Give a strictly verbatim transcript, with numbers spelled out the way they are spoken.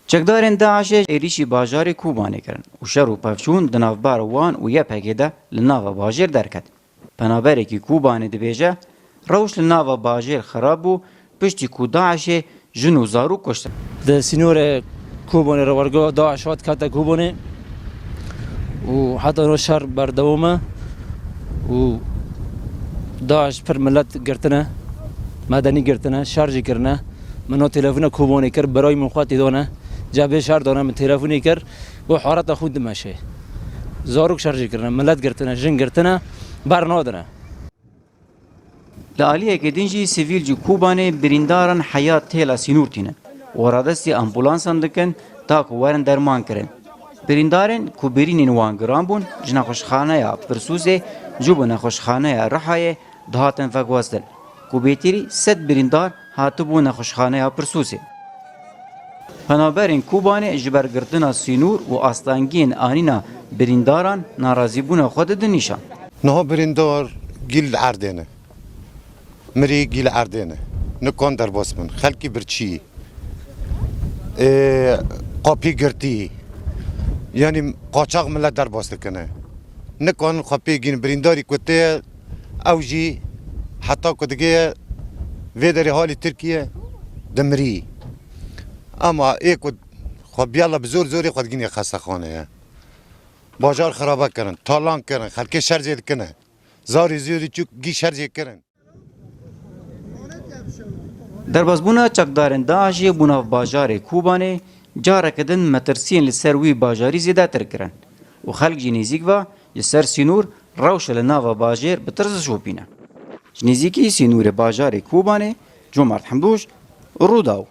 Çekdarên DAIŞê êrîşî bajarê Kobanê kirin û şer û pevçûn di navbera wan û Y P G'ê de li nava bajêr derket. Penaberekî Kobanê dibêje, rewş li nava bajêr xirab bû, piştî ku DAIŞê jin û zarok kuştin. Di sînorê Kobanê re wergo DAIŞ hat kete Kobanê û heta no şer berdewam e û DAIŞ pir milet girtine, medenî girtine, şer jî kirine. Min no telefona Kobanê kir, birayê min xwe tê dane, cebê şer dane, min telefonê kir, got, "Hareta xwe dimeşe." Zarok şer jî kirine, milet girtine, jin girtine, bernadine. Li aliyekê din jî sivîl ji Kobanê birîndaran heya têla sînor tînin û radestî ambulansan dikin ta ku werin derman kirin. Birîndarên ku birînên wan giran bûn ji nexweşxaneya Pirsûsê ji bo nexweşxaneya Rihayê dihatin veguhestin ku bêtirî sed birîndar hatibû nexweşxaneya Pirsûsê. Penaberên Kobanê ji ber girtina sînor û astengiyên anîna birîndaran narazîbûna xwe didin nîşan. Niha birîndar gîl li erdê ne. Mirî gîl li erdê ne. Nikan derbas bin. Xelkî birçî. Ê, qapî girtî. Yanî qaçax milet derbas dikine. Nikan xwe pê gîn birîndarî ku tê ew jî heta ku digê vê derê halî Tirkiye dimirî. Ama ê ku xwe biyala bi zor zorê xwe digînê xestexaneye. Bajar xirabe kirin, talan kirin, xelkê şer jê dikine. Zarî zûrî çûk gî şer jê kirin. Derbasbûna çekdarên DAIŞê bo nav bajarê Kobanê careke din metirsiyên li ser wî bajarî zêdetir kirin û xelk jî nêzîk ve ji ser sînor rewşa li nava bajêr bi tirs dişopîne. Ji nêzîkî sînorê bajarê Kobanê, Comert Hemdoş, Rûdaw.